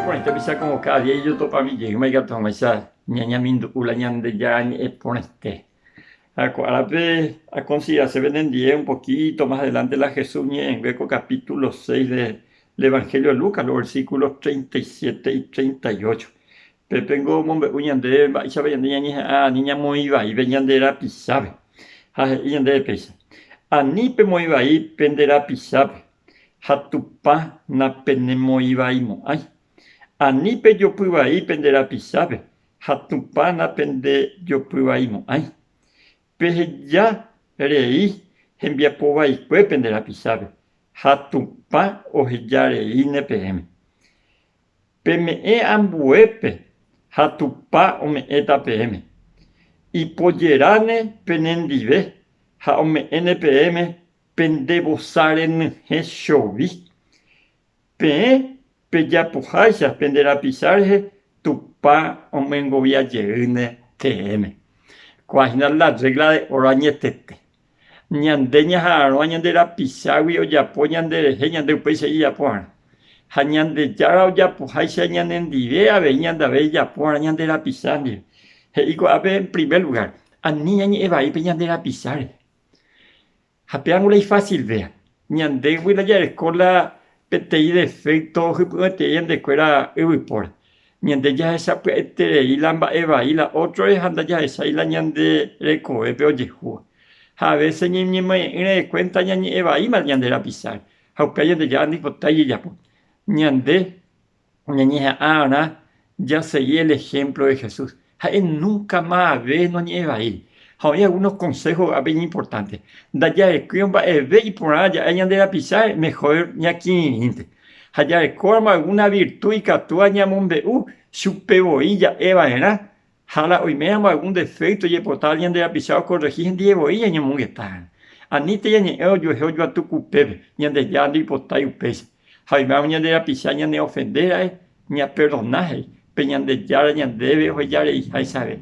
porãite péicha como cada día ijotopami jeýma ikatu hag̃uáicha ñañamindu'u la Ñandejára ñe'ẽ porãite. Ha ko árape aconsiderase penendie un poquito más adelante la Jesús ñe'ẽngue ko capítulo 6 del Evangelio de Lucas, los versículos 37 y 38. Pépengo omombe'u ñandéve mba'éichapa ñande ñañeha'ã ani ñamoĩ vai pe ñande rapichápe. Ha he'i ñandéve péicha, Ani pemoĩ vai pende rapichápe, ha Tupã napenemoĩvaimo'ãi. Ani pejopy vai pende rapichápe, ha Tupã napendejopyvaimo'ãi. Peheja rei hembiapo vaikue pende rapichápe, ha Tupã oheja reíne peẽme. Peme'ẽ ambuépe ha Tupã ome'ẽta peẽme. Ipojeráne penendive ha ome'ẽne peẽme pende vosa renyhẽ chovi. Peẽ pejapoháicha pende rapicha rehe Tupã omyengovia jeýne peẽme. Kóa hína la regla de oro añetete. Ñande ñaha'arõva ñande rapichágui ojapo ñanderehe ñande upéicha ijapo'arã. Ha Ñandejára ojapoháicha ñanendive avei ñande avei ijapo'arã ñande rapicha ndive. He'i ko'ápe en primer lugar, ani ñañe'ẽ vai pe ñande rapicha rehe. Ha péva la ifasilvéva. Ñandégui la jareko la peteĩ defecto ohypy'ỹeterei ñandekuéra yvypóra. Ñande jahecha pya'eterei la mba'e vai la ótrore ha ndajahechái la ñande rekovépe ojehúva. Ha avése ñañemoñe'ẽre de kuénta ñañe'ẽ vaíma ñande rapicháre, ha upéva Ñandejára ndoipotái jajapo. Ñande ñañeha'ãrã jasegi el ehémplo de Jesús. Ha'e núnka mave noñe'ẽ vaíri. Ha oĩ algúno konsého ko'ápe iñimportánte. Ndajarekóirõ mba'eve iporã ja'e ñande rapicháre, mehór ñakirirĩnte. Ha jarekóramo algúna virtu ikatúva ñamombe'u chupe voi ja'e va'erã, ha la oiméramo algún defékto jaipota ñande rapicha okorrehi hendive voi ñañomongeta va'erã. Anítei ñañe'ẽ ojuehe ojoatukupépe, Ñandejára ndoipotái upéicha. Ha oiméramo ñande rapicha ñaneofende ra'e, ñaperdona he'i, pe Ñandejára ñandéve oheja reiháicha ave.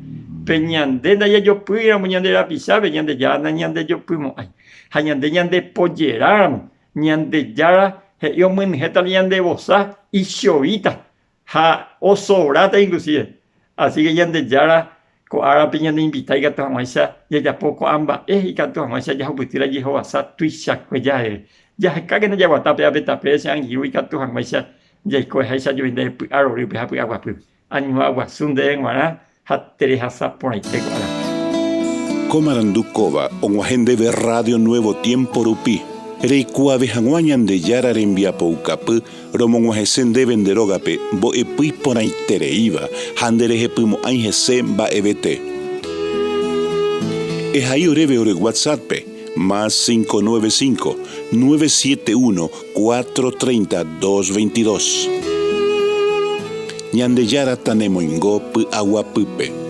Pe ñande ndajajopýiramo ñande rapichápe, Ñandejára nañandejopymo'ãi. Ha ñande ñandepojeráramo, Ñandejára he'i omyenyhẽta la ñande vosa ichovíta ha osobráta inclusive. Así que Ñandejára ko árape ñaneinvita ikatu hag̃uáicha jajapo ko'ã mba'e ikatu hag̃uáicha jahupyty la jehovasa tuichakue javeve. Jahekákena jaguata péva pe tapére che angirũ ikatu hag̃uáicha jaikoveháicha jove ndéve py'a rorýpe ha py'aguapýpe. Añuã guasu ndéve g̃uarã ha terehasa porãite ko árape. Ko marandu kóva og̃uahẽ ndéve Radio Nuevo Tiempo rupi, reikuaave hag̃ua Ñandejára rembiapoukapy romog̃uahẽse ndéve nde rógape mbo'epy iporãitereíva ha nderehepymo'ãi hese mba'evete. Ehai oréve ore WhatsApp-pe, más 595, 971 430 222. Ñandejára tanemoingo py'aguapýpe.